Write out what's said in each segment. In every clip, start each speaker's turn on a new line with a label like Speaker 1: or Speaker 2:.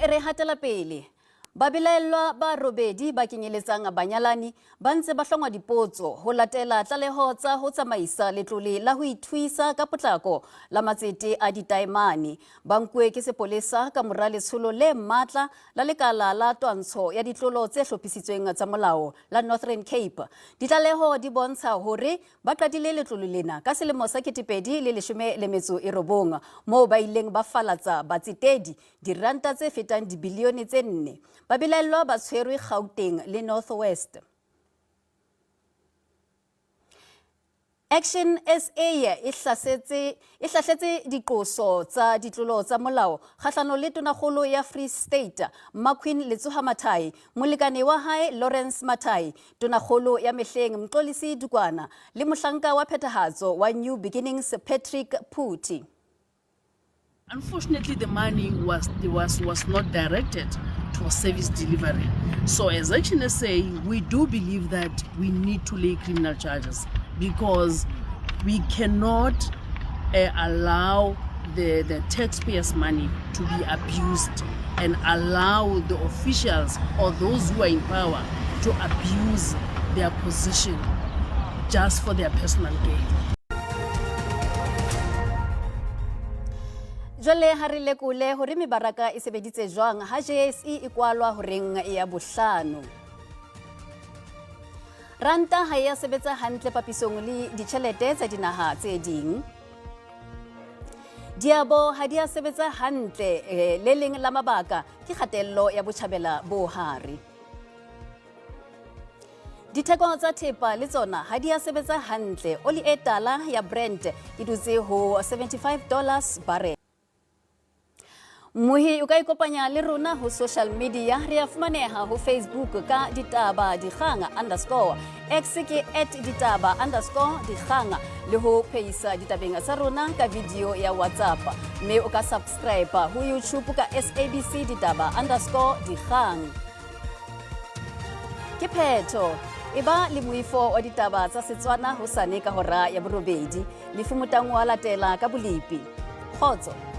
Speaker 1: Mme re hatela pele. Babelaellwa ba robedi ba kenyeletsang banyalani ba ntse ba hlongwa dipotso ho latela tlaleho tsa ho tsamaisa letlole la ho ithuisa ka potlako la matsete a ditaemane. Ba nkuwe ke sepolesa ka mora letsholo le matla la lekala la twantsho ya ditlolo tse hlophisitsweng tsa molao la Northern Cape. Ditlaleho di bontsha hore Ba qadile letlolo lena ka selemo sa 2019 moo ba ileng ba falatsa batsetedi diranta tse fetang dibilione tse nne. Babelaellwa ba tshwerwe Gauteng le North West. Action SA e hlasetse e hlahletse diqoso tsa ditlolo tsa molao kgahlano le tonakgolo ya Free State Mmaqueen Letsoha Mathai, molekane wa hae Lawrence Mathai, tonakgolo ya mehleng Mxolisi Dukwana le mohlanka wa phethahatso wa New Beginnings Patrick Phuthi.
Speaker 2: Unfortunately, the money was, was, was not directed to service delivery. So as Action SA, we do believe that we need to lay criminal charges because we cannot allow the taxpayers' money to be abused and allow the officials or those who are in power to abuse their position just for their personal gain.
Speaker 1: Jwale ha re lekole hore mebaraka e sebeditse jwang ha JSE e kwalwa horeng ya bohlano. Ranta ha e ya sebetsa hantle papisong le ditjhelete tsa dinaha tse ding. Diabo ha di a sebetsa hantle, eh, le leng la mabaka ke kgatello ya botjhabela bo hare. Ditheko tsa thepa le tsona ha di a sebetsa hantle. Oli e tala ya Brent e dutse ho 75 dollars barrel. Mmohi o ka ikopanya le rona ho social media. Re a fumaneha ho Facebook ka ditaba dikgang underscore X ke at ditaba underscore dikgang le ho phehisa ditabeng tsa rona ka video ya WhatsApp. Mme o ka subscribe ho YouTube ka SABC ditaba underscore dikgang. Ke phetho. E ba le moifo wa ditaba tsa Setswana hosane ka hora ya borobedi. Lefu Motango wa latela ka bolepi. Kgotso.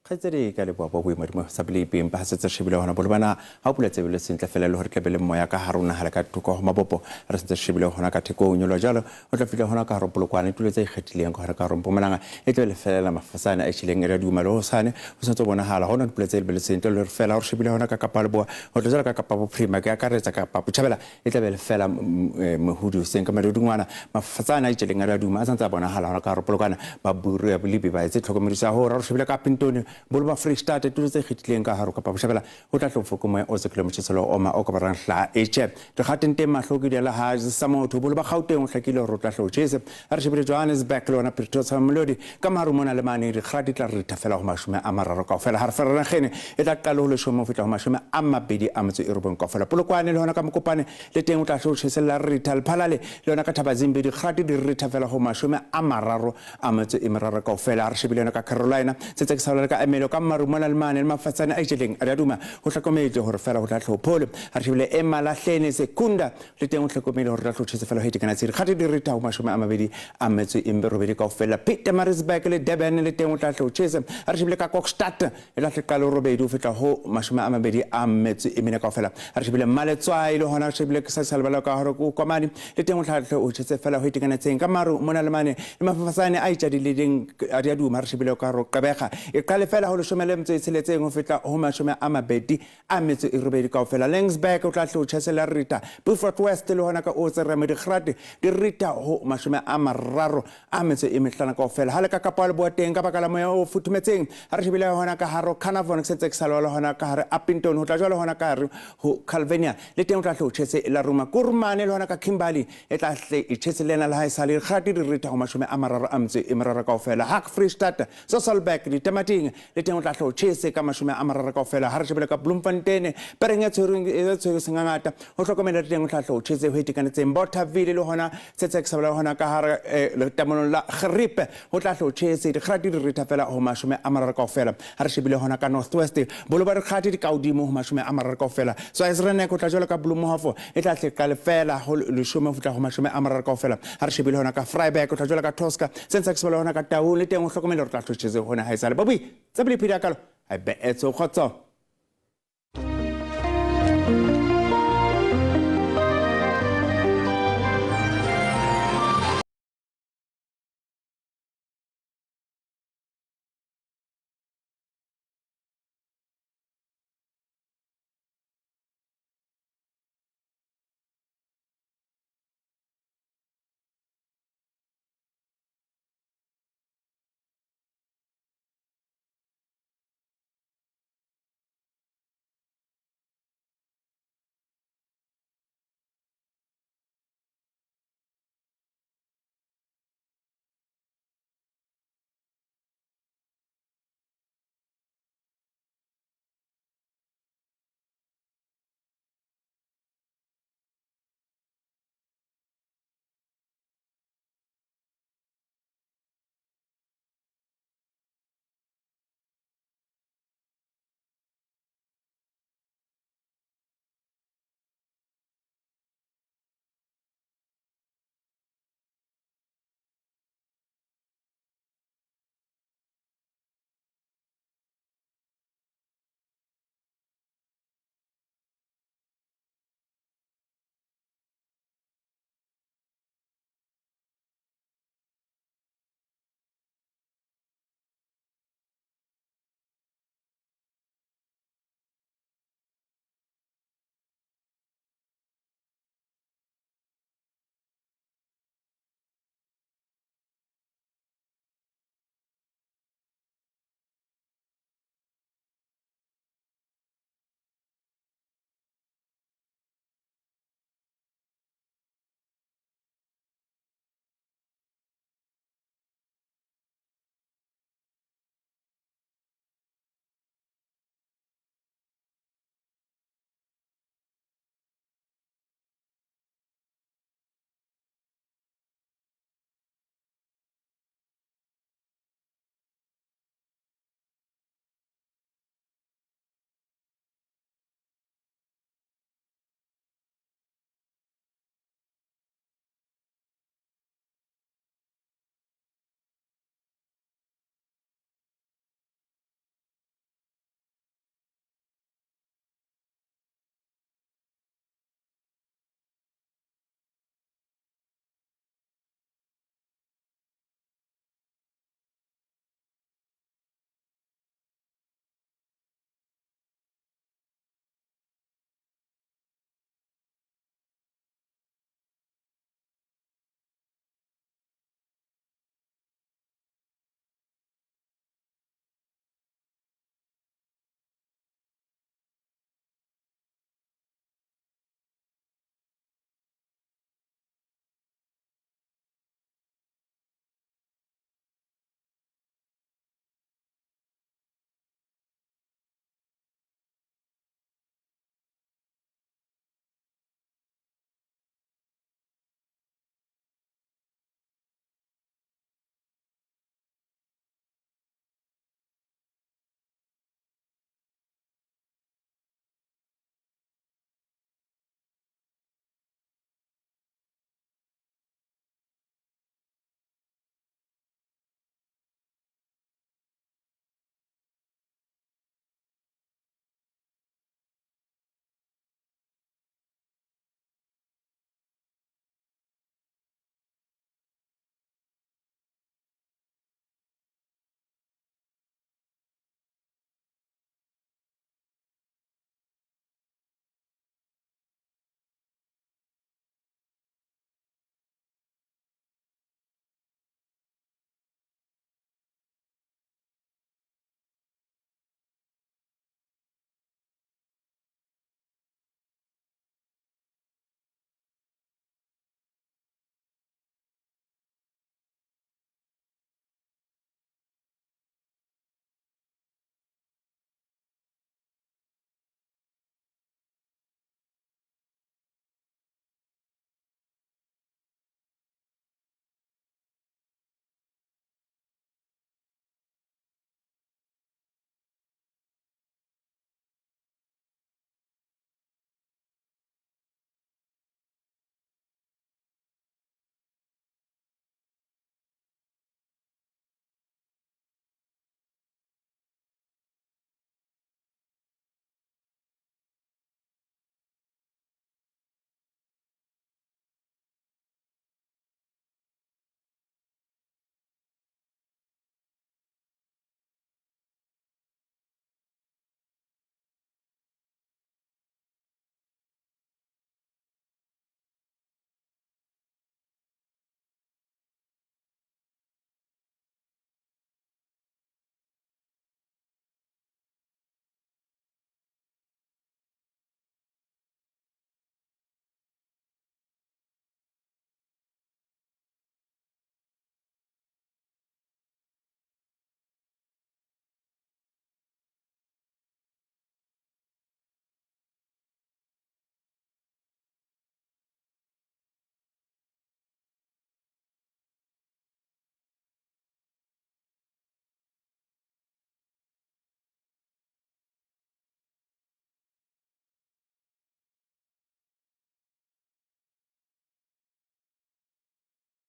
Speaker 3: Kgaitsedi ka leboa bo boimodimo sa bolepi empa ga setse shebile gona bolobana ga o pula tsebelo sentle fela le gore tlabe le moya ka gare o nagala ka thoko go mabopo re sentse shebile gona ka thekong nyolo jalo o tla fitlha gona ka gare polokwane tulo tse ikgethileng ka gare ka gare mpumalanga e tlabe le felela mafasane a tšhileng e re duma le gosane go sentse bonagala gona dipula tse lebeletseng ntle le gore fela gore shebile gona ka kapa leboa go tla jalo ka kapa bophirima ke akaretsa kapa botšhabela e tlabe le fela mohudi seng ka madudungwana mafatsana a itšeleng a duma a santse a bonagala gona ka ropolokana ba buru ya bolibi ba etse tlhokomediso ya gore re shebile ka pintone bolo ba Free State tulo tse kgethileng ka gare kapa bošabela go tla tlofo ke moya o sekile motšheselo oma o ka barang hla etše dikgateng teng mahlo ke diela ha sa motho bolo ba Gauteng o hlakile gore o tla hlo tšhese a re shebile Johannesburg le ona Pretoria Molodi ka maru mona le mane dikgara di tla ritha fela go 30 kaofela ga re fela nagene e tla qala go 10 go fihla go 29 kaofela Polokwane le hona ka Mokopane le teng o tla hle o tjhesella ritha Lephalale le yona ka Thabazimbi dikgara di ritha fela go 33 kaofela a re shebile yona ka Carolina setse ke sa bolela ka Emelo ka maru mona le mane le mafatsane a itjeleng a duma go hlokometse gore fela go tla tlho phole a re shebile e Malahlene Sekunda le teng o hlokomele gore tla tlotšhetse fela go itekana tshiri kgate di rita go 28 kaofela Pietermaritzburg le Durban le teng o tla tlotšhetse a re shebile ka Kokstad e tla tle qale 8 go fihla go 24 kaofela a re shebile Maletswai le gona re shebile ke sa salebala ka gore ko Komane le teng o tla tle o tšhetse fela go itekanetseng ka maru mona le mane le mafafatsane a itšadileng a di a duma re shebile ka gore Gqeberha e qale fela go 16 go fihla go 28 kaofela. Laingsburg o tla hle o tjhesela Rita. Beaufort West le hona ka o tsereme dikgrate di Rita ho 35 kaofela. Ha le ka Kapa wa leboa teng ka baka la moya o futhumetseng. Ha re shebile hona ka hare ho Carnarvon ke sentse ke sa lwala hona ka hare Upington ho tla jwale hona ka hare ho Calvinia le teng o tla hle o tjhese la ruma. Kurumane le hona ka Kimberley e tla hle e tjhese le yena le ha e sa le dikgrate di Rita ho 33 kaofela. Hak Freestata, Sasolburg, ditamating. Le teng o tla hle o tjhese ka 30 kaofela. Ha re shebile ka Bloemfontein, pereng e tshwerweng e tshwerwe sengangata, ho hlokomela le teng o tla hle o tjhese ho itekanetseng. Bothaville le hona setse ke sa bolela hona ka hara letamonong la Gripe, ho tla hle o tjhese dikgati di ritha fela ho 30 kaofela. Ha re shebile hona ka North West, bolo ba dikgati di ka hodimo ho 30 kaofela. Swaziland ho tla jwalo ka Bloemhof e tla hle qale fela ho 10 ho fihla ho 30 kaofela. Ha re shebile hona ka Vryburg, ho tla jwalo ka Tosca, se ntse ke se bolela hona ka Taung, le teng ho hlokomele hore tla hlotjhetse hona ha esale. Babui, tsa pele phedi ya kalo, a be etso kgotso.